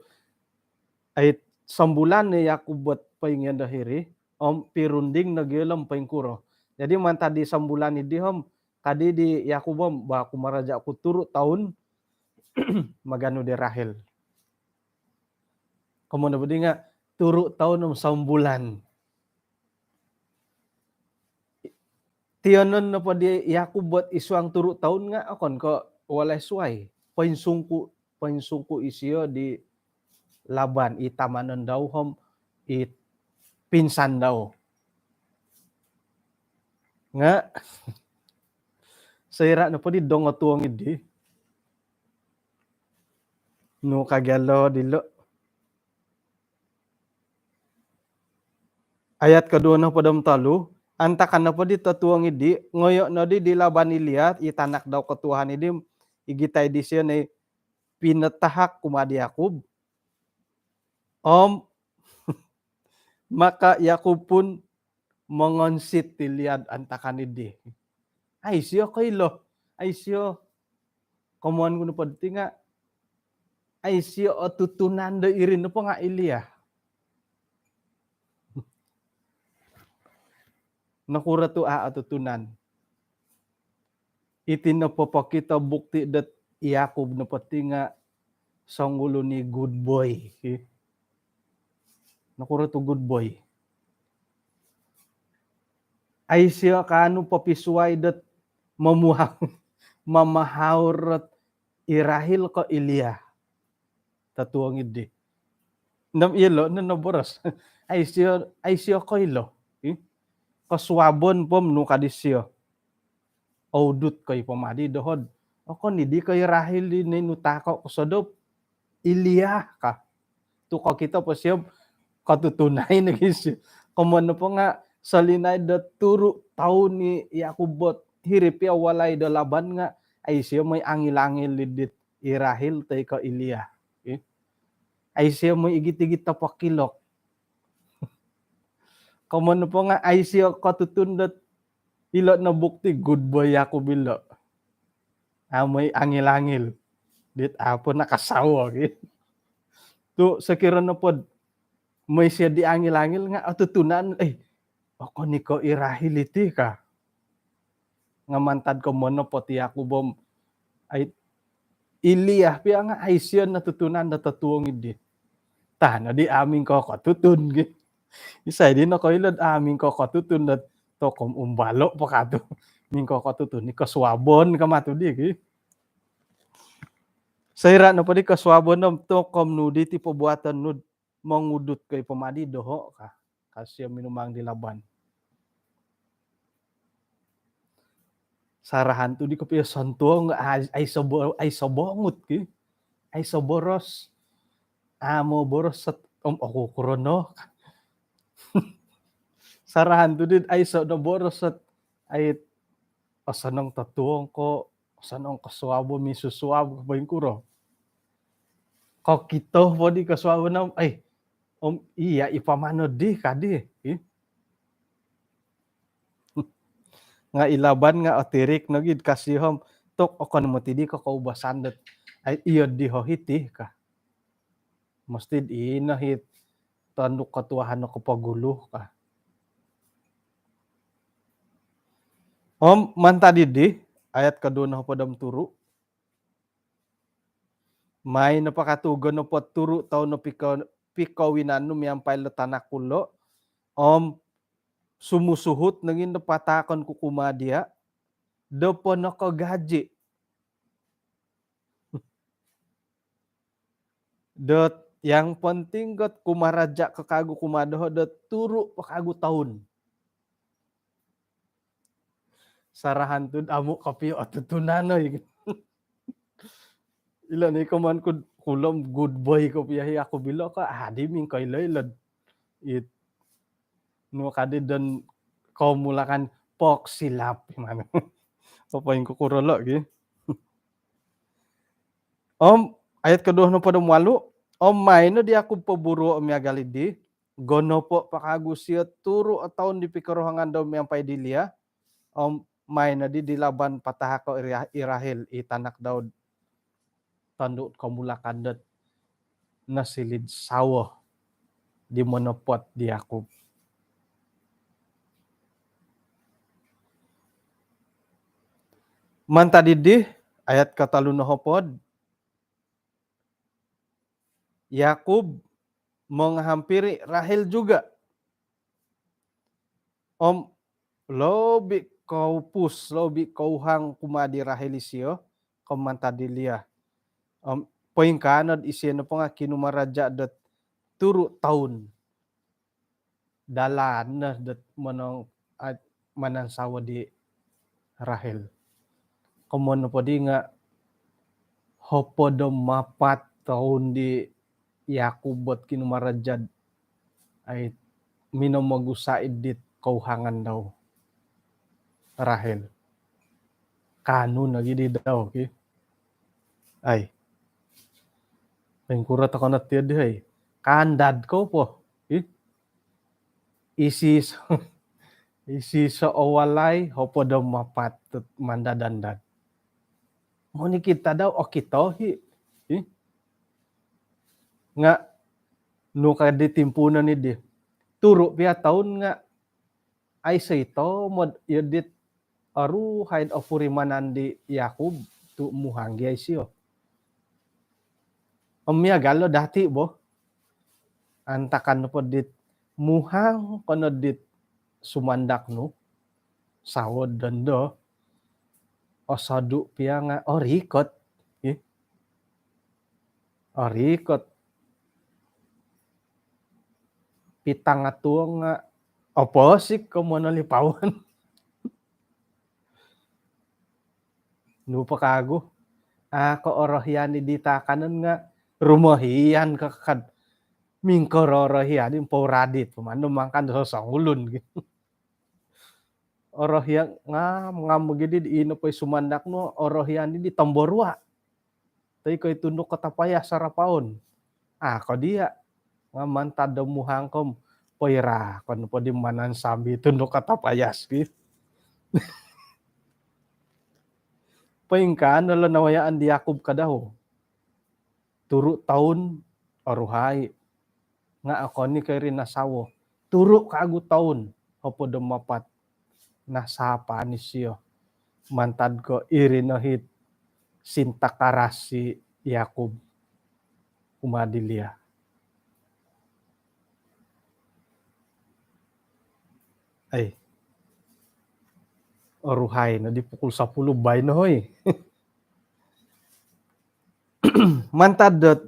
ai, sombulan ni Yakub buat poingion do hiri, om pirunding nogi ilo om poingkuro. Jadi mantad di sombulan i di om, ka di di Yakub om, ba, kumaraja oku turu toun, maganu di Rahel. Komoyon nopo di nga turu toun om sombulan. Tiyonon nopo di Yakub buat i suang turu toun nga okon ko walai suai. Poinsungku, poinsungku isio di Laban, i tamanon dau om i pinsan dau. Nga soira nopo di dongotong i di, nu ka gia lo dilo. Ayat koduo nohopod om tolu, antakan nopo di totuong i di, ngoyo nodi di Laban i Lia, i tanak dau kotuahan i di, igitai disio no i pinatahak kumaa di Yakub. Om maka Yakub pun mongonsit di Lia antakan i di. Ai sio koilo, ai sio, komoyon ku nopo ti nga, ai sio otutunan do iri nopo nga i Lia. Nokuro tu a otutunan? Iti nopo pokito bukti dot i Yakub nopo ti nga songulun i good boy. Nokuro tu good boy? Ai sio kaanu popisuai dot momuhang, mamahaur dot i Rahel ko i Lia. Totuong i di. Nom ilo no noboros. Ai sio, ai sio koilo. Ih. Kosuabon po om nu ka disio. Oudut ko i poma di doho. Okon i di ko i Rahel di ninu tako kosodop. I Lia ka. Tu kokito po sio kotutunan nogi sio. Komoyon nopo nga solinaid do turu toun i Yakub buat hiri pia walai do Laban nga ai sio mooi angil-angil i dit i Rahel toi ko i Lia. Eh? Ai sio mooi igit-igit topokilok. Komoyon nopo nga ai sio kotutun dot ilo no bukti good boy Yakub ilo. A mooi angil-angil. Dit apo nakasawo gi. Tu sokiro nopo do mooi sio di angil-angil nga otutunan, eh, okon i ko i Rahel iti ka. Nga mantad komoyon nopo ti Yakub om, ai, i Lia pia nga ai sio no tutunan do totuong i di. Tah no di a mingkokotutun gi. Isai di nokoilo do a mingkokotutun do tokom umbalo po ka tu. Mingkokotutun i kosuabon ka matu di gi. Soira nopo di kosuabon om tokom nu di ti pobuaton nu do mongudut ko i poma di doho ka. Ka sio minumang di Laban. Sarahan tu di kopio sontuong, ai, ai sobo-, ai sobongut ki. Ai soboros. Amo boros sot om oku kurono. Sarahan tu di ai so no boros sot ai osonong totuong ko, osonong kosuabon, misusuab ko poingkuro. Kokito po di kosuabon om, ai, om iya i poma no di ka di. Ih. Nga i Laban nga otirik nogi ka sio om tok okon moti di ko koubasan dot, ai, iyo di ho hiti ka. Mesti ino hit tanduk kotuahan no kopogulu ka. Om mantad di ayat koduo nohopod om turu. Mai no pakatugon nopo turu toun no piko, pikowinan nu miampai lo tanak kulo. Om sumusuhut nangin do pataakon ku kumaa dia do po nokogaji. Dot yang penting got kumaraja ko kagu kumaa doho dot turu po kagu toun. Sarahan tu amu kopio otutunan oi. Ilo ni koman ku kulom good boy kopio hi aku bilo ko adi mingko ilo ilo. It nu kadi dan komulakan pok silap mano. Apa yang kukuro lo gi. Om ayat koduo nohopod om walu, om mai no di aku poburu om miagal di, gonopo po kagu sio turu toun di pikoruhangan dau miampai di Lia, om mai no di di Laban patahako i Rahel i tanak dau tanduk komulakan dot nosilid sawo di monopot di Yakub. Mantad di ayat kotolu nohopod, Yakub menghampiri Rahel juga. Om lobi koupus, lobi kouhang kumaa di Rahel isio ko mantad di Lia. Om poingkaa nod isio nopo nga kinumaraja dot turu toun dalan no dot monong manansawo di Rahel. Komon nopo di nga hopod om apat toun di Yakub ot kinumarajad ai minomogusa idit kouhangan dau Rahel. Kanu nogi di dau ki. Ai. Pengkuro tokonot tiyo di hai. Kandad ko po. Ih. Isi so, isi so owalai hopod om apat tut mandad-andad. Moni kita dau okito hi. Ih. Nga nu ka di timpuunon ni di. Turu pia toun nga ai soi to mod iyo dit oruhai opurimanan di Yakub tu muhang gia isio. Om miagal lo dati bo. Antakan nopo dit muhang kono dit sumandak nu sawo dondo osodu pia nga orikot. Ih. Orikot. Pitanga tuong nga oposik ko monolipawan. Nu po kagu. Ako orohian di taakanon nga rumohian kakad. Mingkororohian di mpouradit pemanu mangkan sosongulun. Orohian ngam ngam gidi di ino poi sumandak nu orohian di tomborua. Toi ko i tunduk kota payas sarapaon. Ah ko dia nga mantad do muhang kom poira kon po di manan sambi tunduk kota payas ki. Poingkaa no lo nawayaan di Yakub kadahu. Turu toun oruhai nga okon i ko iri nasawo. Turu kagu toun hopod om apat nasapa ni sio. Mantad ko iri no hit sinta karas si Yakub kumaa di Lia. Ai. Oruhai no di pukul sapuluh baino hoi. Mantad dot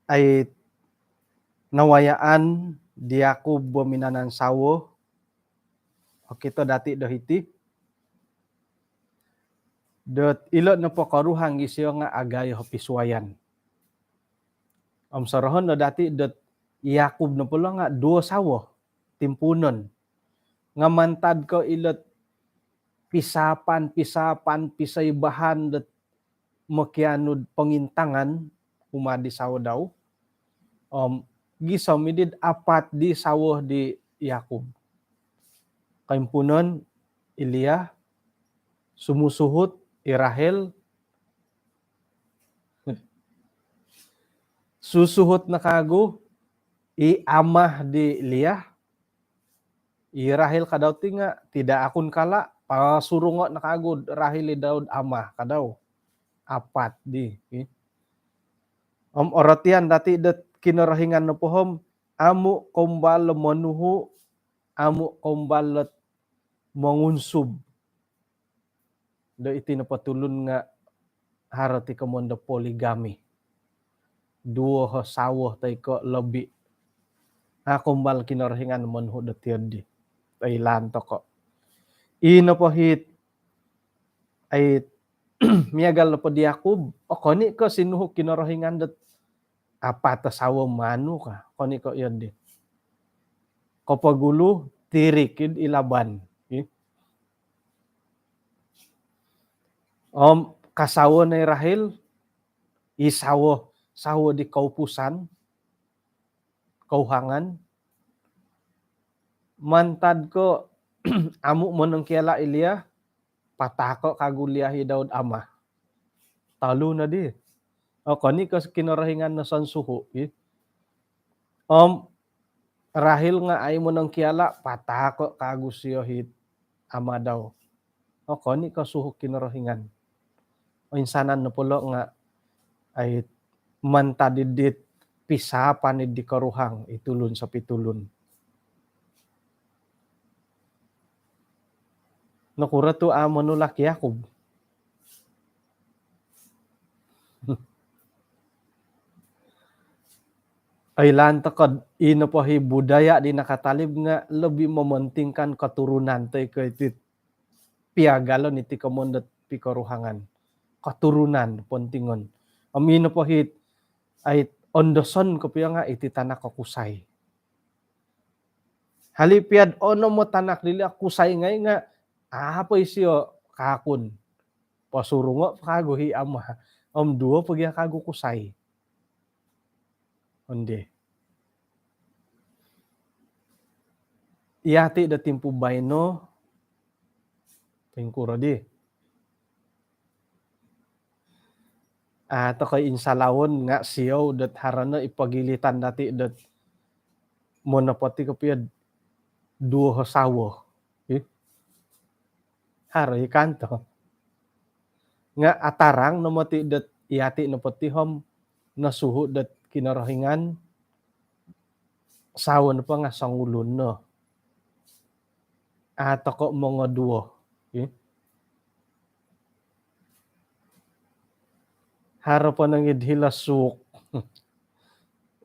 ai nawayaan di Yakub bo minanansawo. Okito dati do hiti. Dot ilo nopo koruhang isio nga agayo pisuayan. Om sorohon do dati dot Yakub nopo lo nga duo sawo timpuunon. Nga mantad ko ilot pisapan, pisapan, pisaibahan dot mokianu do pongintangan kumaa di sawo dau. Om gisom i di apat di sawo di Yakub. Koimpuunon i Lia, sumusuhut i Rahel, Susuhut no kagu i ama di Leah, i Rahil ka dau ti nga, tidak akun kala, pasurungo no kagu Rahil i dau'd ama ka dau. Apat di, i. Om orotian dati dot Kinorohingan nopo om, amu koumbal monuhu, amu koumbal dot mongunsub do iti nopo tulun nga haro ti komoyon do poligami. Duo o sawo toi ko lobi. A koumbal Kinorohingan monuhu do tiodi. Oilaan toko. I nopo hiti, ai, miagal nopo di Yakub, okon i ko sinuhu Kinorohingan dot apat o sawo manu ka. Okon i ko iyo di. Kopogulu, tirik id i Laban. I. Om kasawo no i Rahil, i sawo, sawo di koupusan, kouhangan. Mantad ko amu monongkiala i Leah, patahako kagu Leah i dau'd ama. Tolu no di. Okon i ko Kinorohingan no sonsuhu, i. Om Rahil nga ai monongkiala, patahako kagu sio hiti ama dau. Okon i ko suhu Kinorohingan. Oinsanan nopo lo nga ai mantad id dit pisaapan id di koruhang i tulun sopitulun. Nokuro tu a monulak i Yakub? Oilaan toko, i nopo i budaya di nakatalib nga lebih mementingkan keturunan toi ko iti piagalon iti komoyon dot pikoruhangan. Keturunan pontingon. Om i nopo hiti, ai, ondoson kopio nga iti tanak o kusai. Hali pia'd onom o tanak di Leah, kusai ngai nga, a po isio kaakun. Posurungo po kagu i ama. Om duo po gia kagu kusai. Ondi. Yati do timpu baino, poingkuro di. A, toko i insalawon nga siou dot haro no i pogilitan dati dot monopoti kopio duo o sawo. I. Haro i kanto. Nga atarang no moti dot yati nopo ti om nosuhu dot Kinorohingan, sawo nopo nga songulun no. A toko mongoduo. I. Haro po nongid hilo suuk.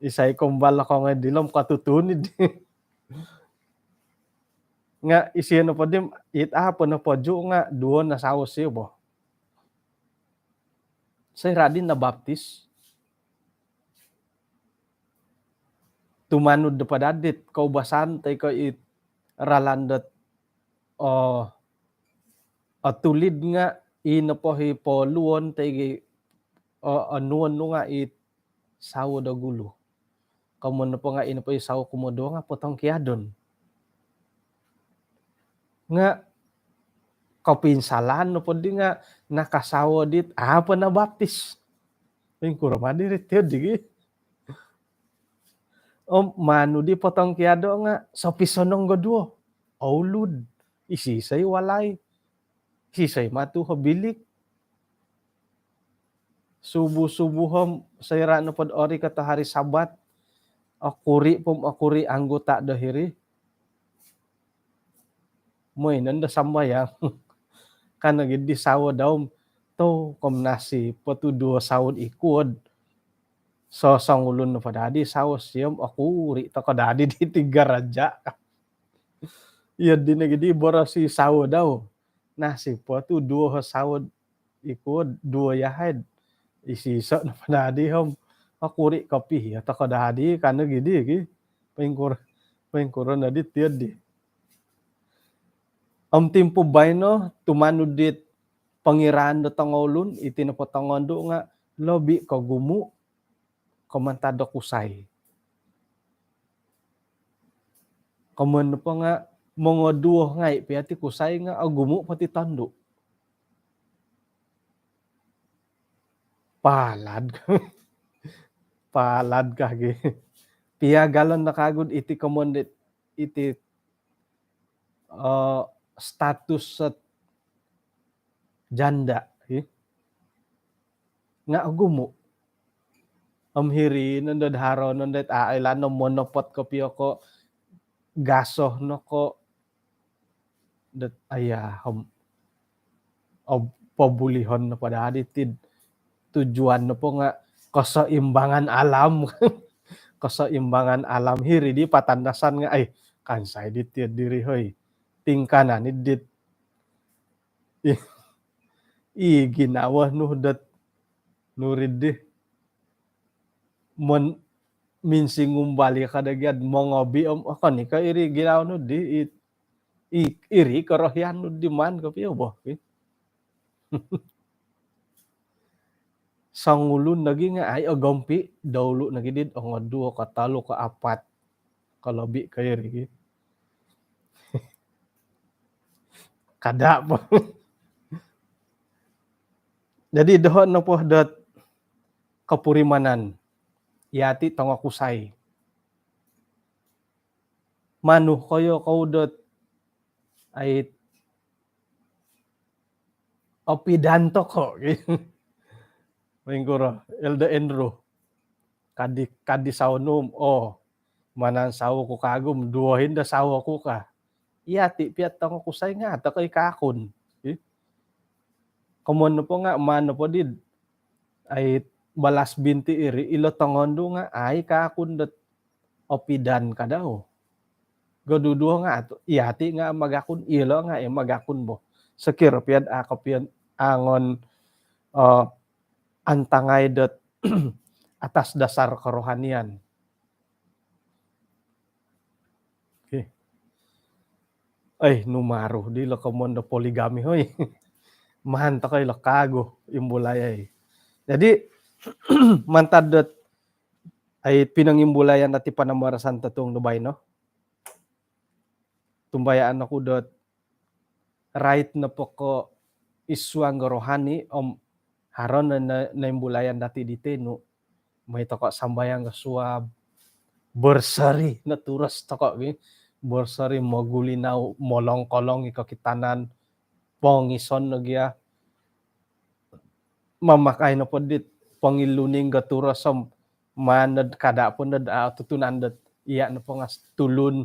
Isai koumbal ko ngai di lom kotutun di. Nga isio nopo di, it a po nopo ju nga duo no sawo sio bo. Soira di nabaptis. Tumanud do padadit koubasan toi ko it ralan dot, oh, otulid nga i nopo i pooluon toi gi, oh, onuon nu nga it sawo do gulu. Komoyon nopo nga i nopo i sawo kumoduo nga potongkiadon. Nga kopinsalan nopo di nga nakasawo dit a po nabaptis. Ingkuro ma diri tio digi. Om manu di potongkiado nga sopisonong goduo. Oulud. Isisai walai. Isisai matu ho bilik. Subuh-subuh om soira nopo do ori koto hari Sabat, okuri po om okuri anggota do hiri. Moi nondo sambayang. Ka nogi di sawo dau om, tu kom nasi po tu duo sawo ikuod. Sosongulun nopo dadi sawo sio om okuri toko dadi di tiga raja. Iyo di nogi di boros i sawo dau. Nasi po tu duo sawo ikuod duo yahai. Isiso nopo dadi om okuri kopi iyo toko dadi ka nogi di gi. Poingkur-, poingkuro nodi tio di. Om timpu baino tumanud dit pongiraan do tongoulun, iti nopo tongondu nga lobi kogumu ko mantad do kusai. Komoyon nopo nga mongoduo ngai pia ti kusai nga ogumu po ti tondu. Palad. palad kagi. Piagalon no kagu iti komon dit iti, eh, status set janda, hi. Nga ogumu. Om hiri nondo haro nondo, ah, ilano monopot kopio ko gaso no ko dot, aya, om, om, pobulihon no pada adi tid tujuan nopo nga keseimbangan alam. Keseimbangan alam hiri di patandasan nga, ai, kansai di tiad diri, hoi. Tingkanan idit. I, i ginawo nu dot nurid di. Mon minsingumbali kada giad mongobi om, oh, kan ika iri ginawo nu di, i, i, iri korohian nu di maan kopio boh, ki. Songulun lagi nga ai ogompi, daulu lagi dit ongo duo ko tolu ko apat ko lobi ko iri, ki. Kada po. Jadi doho nopo dot kopurimanan, yati tongo kusai. Manu koyo kou dot ai opidan toko. Poingkuro, Elder Andrew. Kadi, kadi sawo nu om, oh, manansawo ku kagu om, duohin do sawo ku ka. Yati pia tongo kusai nga toko i kaakun. Ih. Komon nopo nga, maan nopo di, ai, balas binti iri, ilo tongondu nga ai kaakun dot opidan kadau. Goduduo nga atu, yati nga magakun, ilo nga ai magakun boh. Sokiro piad a kopion angon, eh, antangai dot atas dasar kerohanian. Okey. Eh, numaru di lo komon do poligami, hoi. Maan toko ilo kagu imbulai ai. Jadi, mantad dot ai pinongimbulayan dati panambarasan totuong do baino. Tumbayaan oku dot rait nopo ko id suang do rohani om haro no, no, noimbulayan dati di tenu. Mai toko sambayang do suab. Berseri no turos toko, ki. Berseri, mogulinau, molongkolong i kokitanan. Pongison no gia. Mamakai nopo dit pongiluning do turos om maan nod kada po nod, ah, tutunan dot iya nopo nga tulun.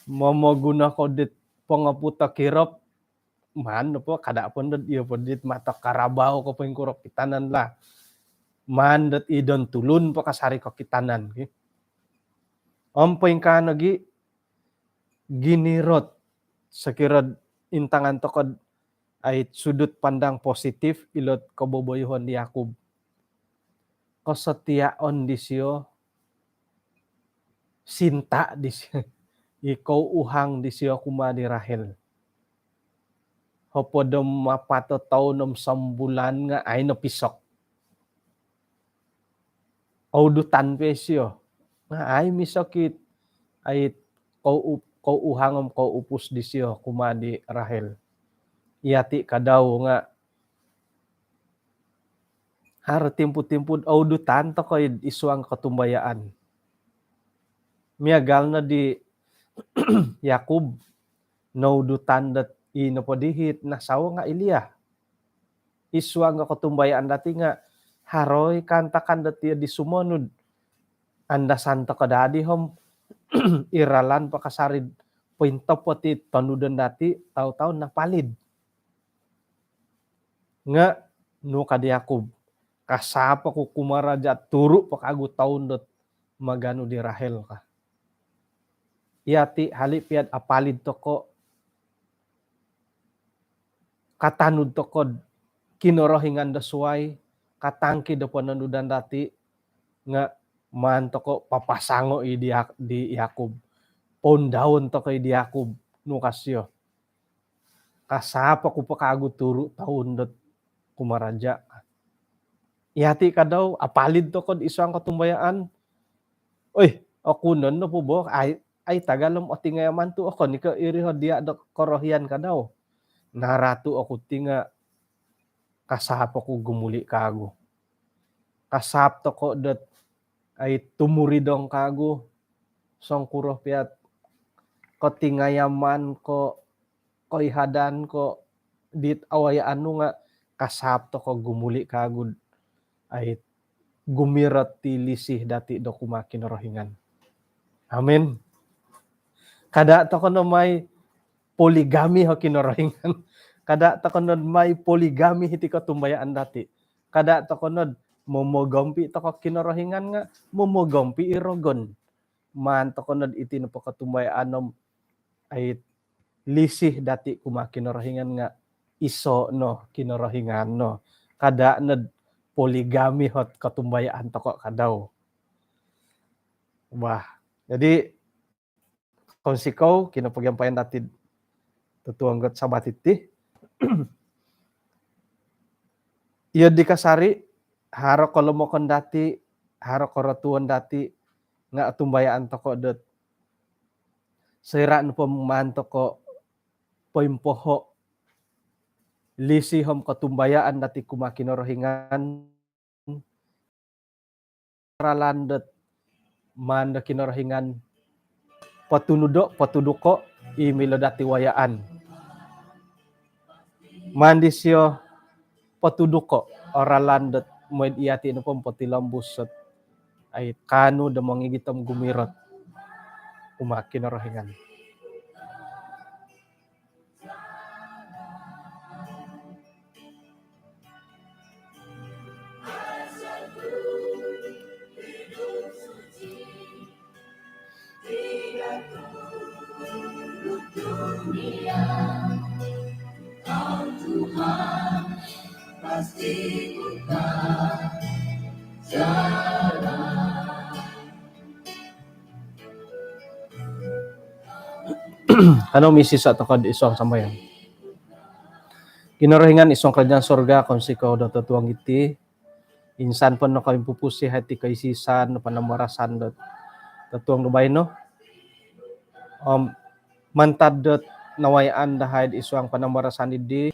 Momoguno ko dit pongoputo kirop, maan nopo kada po nod iyo po dit mato karabau ko poingkuro kitanan lah. Maan dot idon tulun po kasari kokitanan, ki. Om poingkaa nogi, ginirot, sokiro intangan toko ai sudut pandang positif ilot koboboyuhon di Yakub. Kesetiaan disio, sinta disio, i kouhang disio kumaa di Rahel. Hopod om apat o toun om sombulan nga ai nopisok. Oudutan po isio. Nga ai misok it, ai kou-, kouhang om koupus disio kumaa di Rahel. Yati kadau nga haro timpu-timpu oudutan toko id suang kotumbayaan. Miagal no di Yakub, noudutan dot i nopo dihit nasawo nga i Lia. Id suang kotumbayaan dati nga haro i kaantakan dot iyo di sumonud. Andasan toko dadi om i ralan po kasari pointopot i tonudon dati, tau-tau napalid. Nga nu ka di Yakub, kasapo ku kumaraja turu po kagu toun dot maganu di Rahel ka. Yati hali piad apalid toko, katanud toko Kinorohingan do suai, katangki do pononudan dati, nga maan toko papasango i di Yak-, di Yakub. Poundaon toko i di Yakub, nu ka sio. Kasapo ku po kagu turu toun dot kumaraja. Yati kadau, apalid toko id suang kotumbayaan. Oi, oku nondo po bo, ai, ai tagal om otingai mantu, okon i ko iri ho dia do korohian kadau. Naratu oku ti nga kasapo ku gumuli kagu. kasaap toko dot ai tumuridong kagu songkuro piat kotingayaman ko koihadan ko dit awai anu nga kasaap toko gumuli kagu ai gumirot ti lisih dati do kumaa Kinorohingan. Amin. Kada toko no mai poligami ho Kinorohingan. Kada toko no mai poligami hiti kotumbayaan dati. Kada toko no momogompi toko Kinorohingan nga momogompi i rogon. Maan toko no iti nopo kotumbayaan om ai lisih dati kumaa Kinorohingan nga iso no Kinorohingan no. Kada no poligami hot kotumbayaan toko kadau. Wah, jadi kounsikou kinopogiampayan dati totuong got Sabat iti. Iyo di kasari haro kolomokon dati, haro korotuon dati nga otumbayaan toko dot soira nopo maan toko poimpoho lisih om kotumbayaan dati kumaa Kinorohingan ralan dot maan do Kinorohingan potunudo, potuduko i milo dati wayaan. Maan disio potuduko o ralan dot moid iyati nopo potilombus dot ai kaanu do mongigit om gumirot kumaa Kinorohingan. Kanou misisa toko id suang sambayang. Kinorohingan id suang kerajaan sorga, kounsikou do totuong iti. Insan po nokoimpupusi hai ti koisisan panambarasan do totuong do baino. Om mantad dot nawayaan dahai id suang panambarasan didi,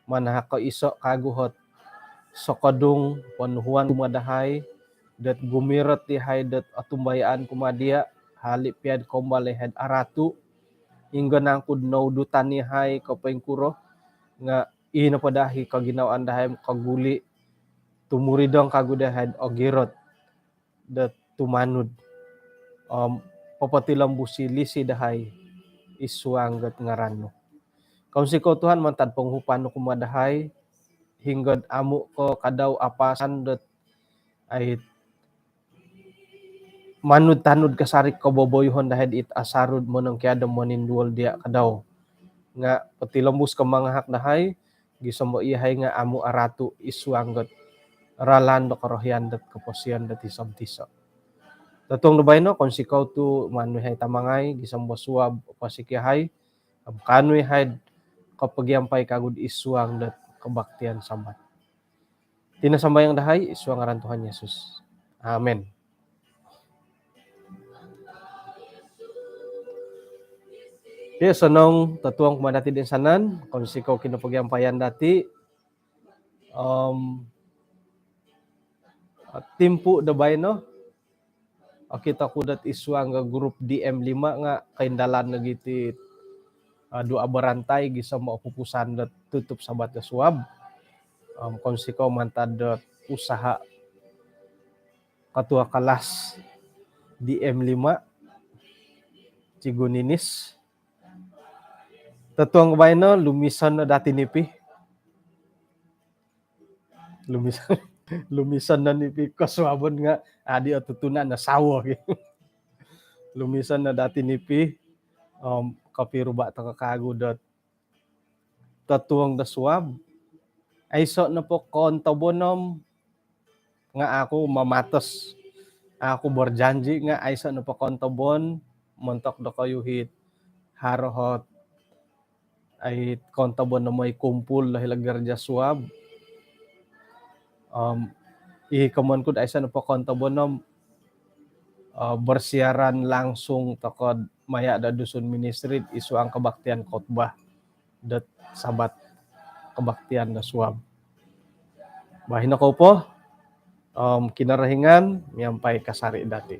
manahak ko iso kagu hot sokodung ponuhuan kumaa dahai dot gumirot dahai dot otumbayaan kumaa dia, hali piad kombal dahai aratu, inggo nangku do noudutan dahai ko poingkuro nga ino po dahai koginawaan dahai koguli tumuridong kagu dahai ogirot do tumanud om popotilombusi lisih dahai id suang got ngaran nu. Kounsikou Tuhan mantad ponguhupan nu kumaa dahai, hinggo do amu ko kadau apasan dot ai manud-tanud kasari koboboyuhon dahai dit asaru do monongkiad om moninduol dia kadau. Nga potilombus ko mangahak dahai gisom do iyahai nga amu aratu id suang got ralan do korohian dot koposion dot tiso-tiso. Totuong do baino, kounsikou tu maan nu yahai tamangai gisom do suab posik yahai om kaanu yahai kopogiampai kagu id suang dot kebaktian Sabat. Iti no sambayang dahai id suang ngaran Tuhan Yesus. Amin. Okey, osonong totuong kumaa dati toinsanan, kounsikou kinopogiampayan dati. Om timpu do baino, okito ku dot id suang grup D M lima nga koindalan nogi ti, ah, doa berantai gisom opupusan dot tutup Sabat do suab. Om kounsikou mantad dot usaha ketua kelas D M lima, Cikgu Ninis. Totuong baino, lumison no dati nipi. Lumison, lumison no nipi kosuabon nga adi otutunan no sawo ki. Lumison no dati nipi, om kopiruba toko kagu dot totuong do suab. Aiso nopo koontobon om nga aku mamatos. Aku berjanji nga aiso nopo koontobon montok dokoyu it haro ot ai koontobon do moi kumpul do hilo gereja suab. Om i komoyon ku do aiso nopo koontobon om, eh, bersiaran langsung toko maya do Dusun Ministry id suang kebaktian khotbah dot Sabat kebaktian do suab. Bah, ino kou po. om Kinorohingan miampai kasari dati.